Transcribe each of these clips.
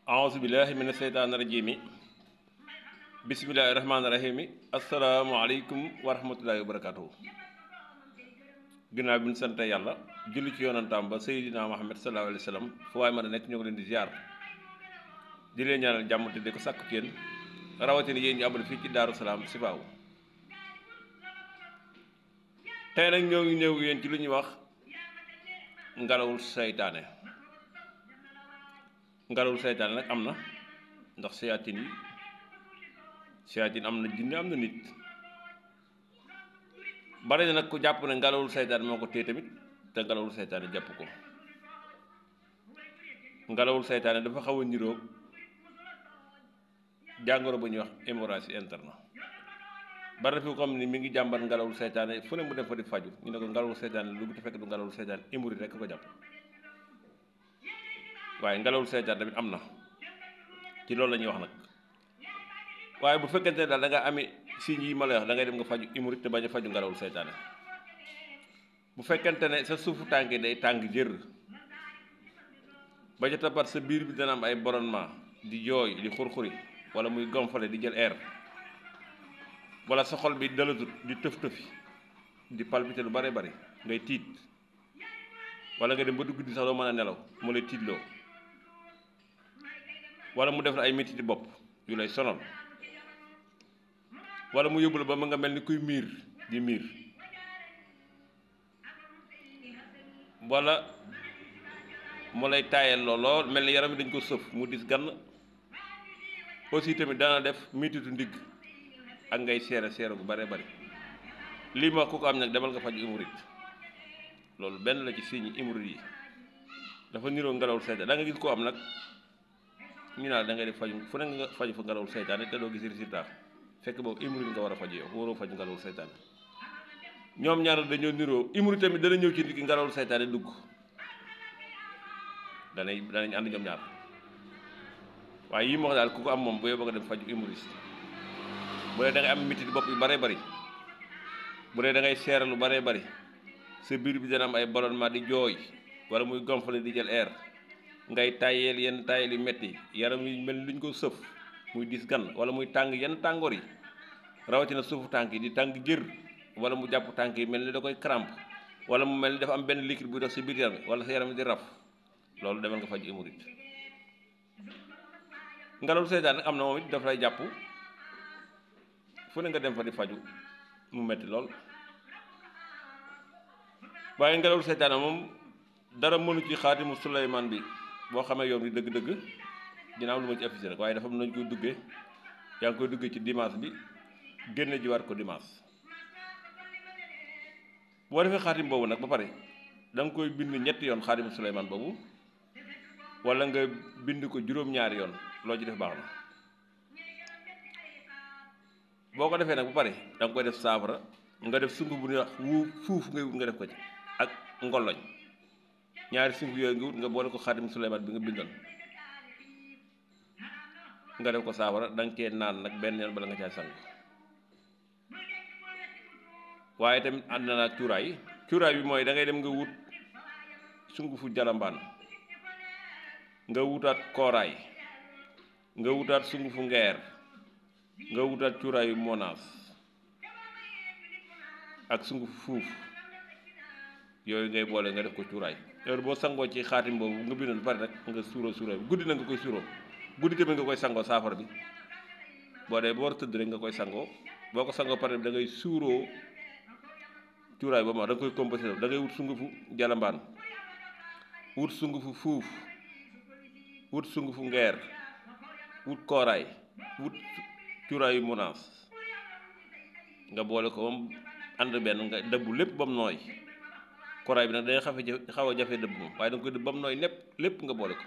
aouzu billahi mina seytaani rajimi bismillahi rahmaani rahimi asalaamualeykum wa rahmatullahi wa barakatuhu ginnaaw bi ñu sante yàlla julli ci yonantaam ba Seydina Muhammad sallallahu alayhi wa sallam fu waay mën a nekk ñoo ngi leen di ziar di leen ñaanal jàmm te di ko sàkku ci yéen rawatina yéen ñi abal fii ci Daaru Salaam Sifaaw tey nag ñoo ngi ñëw yéen ci lu ñuy wax ngalawul seytaane ngalawul seytaane nag am na ndax seyaatin am na jinne am na nit bari na nag ku jàpp ne ngalawul seytaane moo ko téye tamit te ngalawul seytaane jàpp ko ngalawul seytaane dafa xaw a niroog jàngoro bu ñuy wax hémorragie interne bari na fi ko xam ni mi ngi jàmbat ngalawul seytaane fu ne mu dem fa di faju ñu ne ko ngalawul seytaane lu te fekk du ngalawul seytaane hémorroïde rek ko jàpp waaye ngalawul seytaane tamit am na ci loolu la ñuy wax nag waaye bu fekkente ne daal da nga amee signes yi ma lay wax da ngay dem nga faju hémorroïde te bañ a faju ngalawul seytaane bu fekkente ne sa suufu tànk yi day tàng jër ba ca tapat sa biir bi dana am ay ballonnement di jooy di xur-xuri wala muy gonfale di jël air wala sa xol bi dalatut di tëf-tëfi di palpiter lu bare bari ngay tiit wala nga dem ba dugg di sax doo mën a nelaw mu lay tiitloo wala mu def la ay métti di bopp yu lay sonal wala mu yóbbu la ba mu nga mel ni kuy miir di miir wala mu lay taayal lool mel ni yaram bi dañ ko sëf mu dis gann aussi tamit dana def méttitu ndigg ak ngay seere bu bare bari lii ma ku ko am nag demal nga faju hémorroïde loolu benn la ci signe hémorroïde yi dafa niroo ngalawul seytaane da nga gis koo am nag ñu naan da ngay def faju fu ne nga faju fa ngalawul seytaane te doo gis résultat fekk boobu hémorroïde nga war a faju yow waroo faju ngalawul seytaane ñoom ñaar dañoo niroo hémorroïde tamit dana ñëw ci nit ki ngalawul seytaane dugg danañ ànd ñoom ñaar waaye yii ma wax daal ku ko am moom bu yow ba nga dem faju hémorroïde bu dee da ngay am métti bopp yu bare bari bu dee da ngay seere lu bare bari sa biir bi dana am ay ballonnement di jooy wala muy gonfale di jël air ngay tayeel yenn tayeel yu metti yaram yi mel ni luñ ko sëf muy dis gan wala muy tàng yenn tàngoor yi rawatina suufu tànk yi di tàng jër wala mu jàpp tànk yi mel ni da koy crampe wala mu mel ni dafa am benn liquide buy dox si biir yaram wala sa yaram di raf loolu demal nga faju hémorroïde ngalawul seytaane nag am na moom it daf lay jàpp fu ne nga dem fa di faju mu metti lool waaye ngalawul seytaane moom dara mënu ci xaatimu Suleymaan bi boo xamee yoon wi dëgg-dëgg dina am lu ma ci affiché rek waaye dafa am nañ koy duggee yaa ngi koy duggee ci dimanche bi génne jiwaat ko dimanche boo defee xaatim boobu nag ba pare da nga koy bind ñetti yoon xaatimu Suleymaan boobu wala nga bind ko juróom-ñaari yoon loo ci def baax na boo ko defee nag ba pare da nga koy def saafara nga def sunguf bu ñuy wax fuuf nga def ko ci ak ngoloñ ñaari sunguf yooyu nga wut nga boole ko xaatim Suleymaan bi nga bindoon nga def ko saafara da nga cee naan nag benn yoon bala nga caa sang waaye tamit ànd na ak cuuraay bi mooy da ngay dem nga wut sungufu jalambaan nga wutaat kooraay nga wutaat sungufu ngeer nga wutaat cuuraayu monaas ak sungufu fuuf yooyu ngay boole nga def ko cuuraay heure boo sangoo ci xaatim boobu nga bindoon pare rek nga suuroo bi guddi na nga koy suuroo guddi tamit nga koy sangoo saafara bi boo dee boo war a tëdd rek nga koy sangoo boo ko sangoo pare da ngay suuroo cuuraay boobu da nga koy composé da ngay wut sungufu jalambaan wut sungufu fuuf wut sungufu ngeer wut kooraay wut cuuraayu monaas nga boole ko moom ànd benn nga dëbbu lépp ba mu nooy kooraay bi nag day xaw a jafe dëbb moom waaye da nga koy dëbb ba mu nooy lépp nga boole ko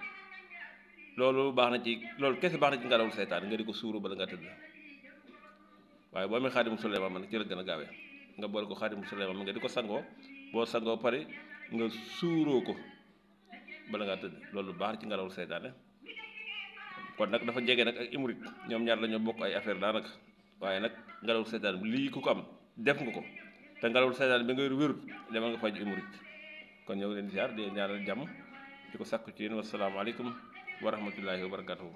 loolu baax na ci loolu kese baax na ci ngalawul seytaan nga di ko suuru bala nga tëdd waaye boo amee xaatimu Suleymaan man ci la gën a gaawee nga boole ko xaatimu Suleymaan nga di ko sangoo boo sangoo pare nga suuroo ko bala ngaa tëdd loolu baax na ci ngalawul seytaane kon nag dafa jege nag ak hémorroïde ñoom ñaar la ñoo bokk ay affaire daanaka waaye nag ngalawul seytaane lii ku ko am def nga ko te ngalawul seytaane bi nga wérut demal nga faju hémorroïde kon ñoo ngi leen di ziar di ñaanal jàmm di ko sakku ci yéen wasalaamaaleykum wa rahmatullahi wa barakatuhu